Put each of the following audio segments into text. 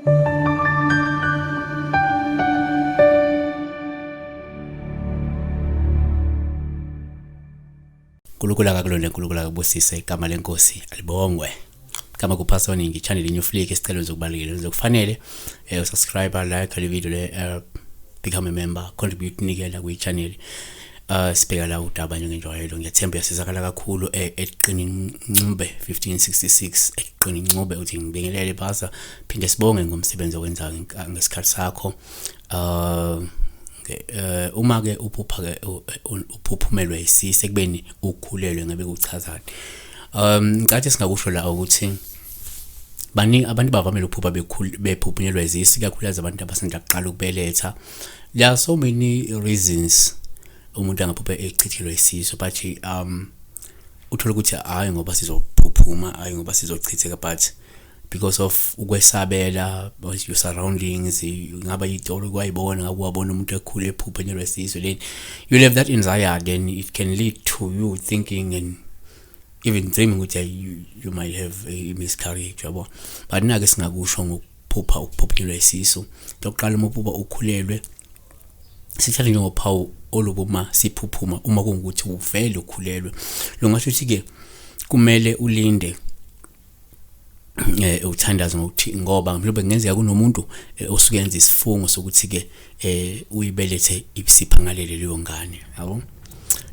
Nkulunkulu akakulonde, Nkulunkulu akubusise, igama lenkosi alibongwe. Igama kuPastor Ningi channel New Flick. Isicelo zokubalekile zokufanele usubscribe, like le video le, become a member, contribute, nikela kwi channel. Sibheka la udaba njengenjwayelo. Ngiyathemba uyasizakala kakhulu. Eqini Ncube 1566, Eqini Ncube uthi, "Ngibingelele pastor, phinde sibonge ngomsebenzi owenzayo ngesikhathi sakho. Uma ke uphupha ke uphuphumelwe isisu ekubeni ukhulelwe, ngabe kuchazani?" Ngicathi singakusho la ukuthi baningi abantu bavamile ukuphupha bephuphunyelwa izisu, ikakhulukazi abantu abasanda kuqala ukubeletha. There are so many reasons umuntu angaphupha echithelwa isisu, but uthola ukuthi hayi ngoba sizophuphuma, hayi ngoba sizochitheka, but because of ukwesabela your surroundings. Ngaba yitolo kwayibona, ngabe wabona umuntu ekhulu ephuphunyelwa isisu, then you'll have that anxiety, then it can lead to you thinking and even dreaming ukuthi you might have a miscarriage, yabo. But nake singakusho ngokuphupha ukuphuphunyelwa isisu, lokuqala, uma uphupha ukhulelwe, sithathe njengophawu olubuma siphuphuma uma kungukuthi uvele ukhulelwe. Lungasho ukuthi ke kumele ulinde, uthandaze ngokuthi ngoba mhlawumbe kungenzeka kunomuntu osuke yenza isifungo sokuthi ke uyibelethe isiphangalele leyo ngane, yabo.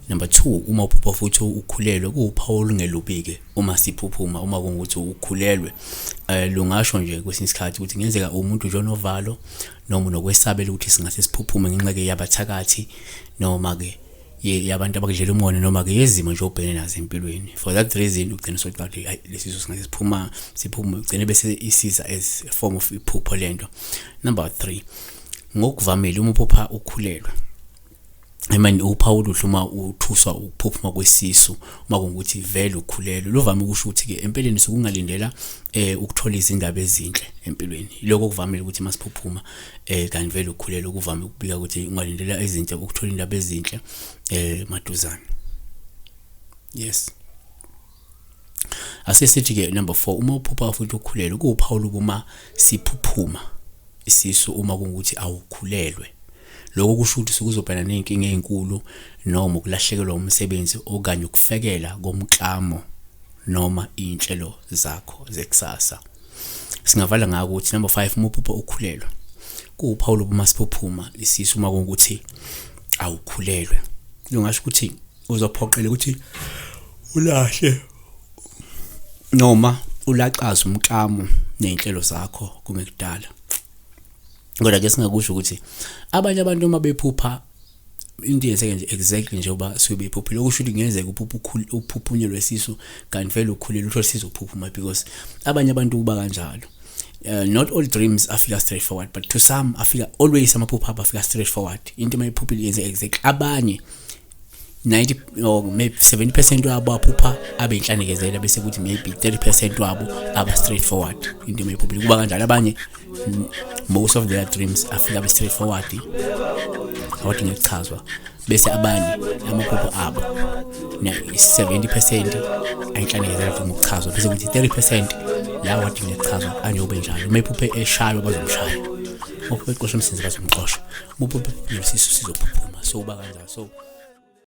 Number 2, uma uphupha futhi ukhulelwe, kuwuphawu olungelubi ke uma siphuphuma uma kungukuthi ukhulelwe. Lungasho nje kwesinye isikhathi ukuthi kungenzeka umuntu nje onovalo noma unokwesabela ukuthi singase siphuphume ngenxa ke yabathakathi noma ke yabantu abakudlela umona noma ke yezimo nje obhekene nazo empilweni. For that reason ugcina usoqala ukuthi hayi, lesisu singase siphuma siphume, ugcine bese isiza as a form of iphupho lento. Number 3, ngokuvamile uma uphupha ukhulelwe, I mean, uphawu oluhle uma uthuswa ukuphuphuma kwesisu uma kungukuthi vele ukhulelwe, luvame ukusho ukuthi ke empeleni sokungalindela ukuthola izindaba ezinhle empilweni. Lokho kuvamile ukuthi masiphuphuma kanti vele ukhulelwe, kuvame ukubika ukuthi ungalindela izinto, ukuthola indaba ezinhle maduzane. Yes. Ase sithi ke number 4, uma uphupha futhi ukhulelwe, kuwuphawu lokuma siphuphuma isisu uma kungukuthi awukhulelwe. Lokho kusho ukuthi sukuzobhekana nezinkinga ezinkulu noma ukulahlekelwa umsebenzi okanye ukufekela komklamo noma inhlelo zakho zekusasa. Singavala ngako ukuthi number 5, uma uphupha ukhulelwe, kuwuphawu lokuma siphuphuma isisu uma kungukuthi awukhulelwe. Lungasho ukuthi uzophoqela ukuthi ulahle noma ulaxaze umklamo nezinhlelo zakho kungekudala. Kodwa ke singakusho ukuthi abanye abantu uma bephupha into yenzeke nje exactly njengoba suke bephuphile, okusho ukuthi kungenzeka uphuphe uphuphunyelwe isisu kanti vele ukhulelwe, uthole sizophuphuma, because abanye abantu kuba kanjalo. Not all dreams afika straightforward, but to some afika always, amaphupho abo afika straightforward, into mayiphuphile yenze exactly. Abanye 90 or maybe 70% wabo aphupha abe inhlanekezela, bese kuthi maybe 30% wabo aba straightforward, into mayiphuphile kuba kanjalo. Abanye, most of their dreams afika abe straightforward, awadinga ukuchazwa, bese abanye amaphupho abo 70% ayinhlanekezela, adinga ukuchazwa, bese kuthi 30% lawo adinga ukuchazwa anjobe njalo. Uma ephuphe eshaywa, bazomshaya. Uma ephuphe exosha umsebenzi, bazomxosha. Uma uphuphe isisu sizophuphuma, so kuba kanjalo. So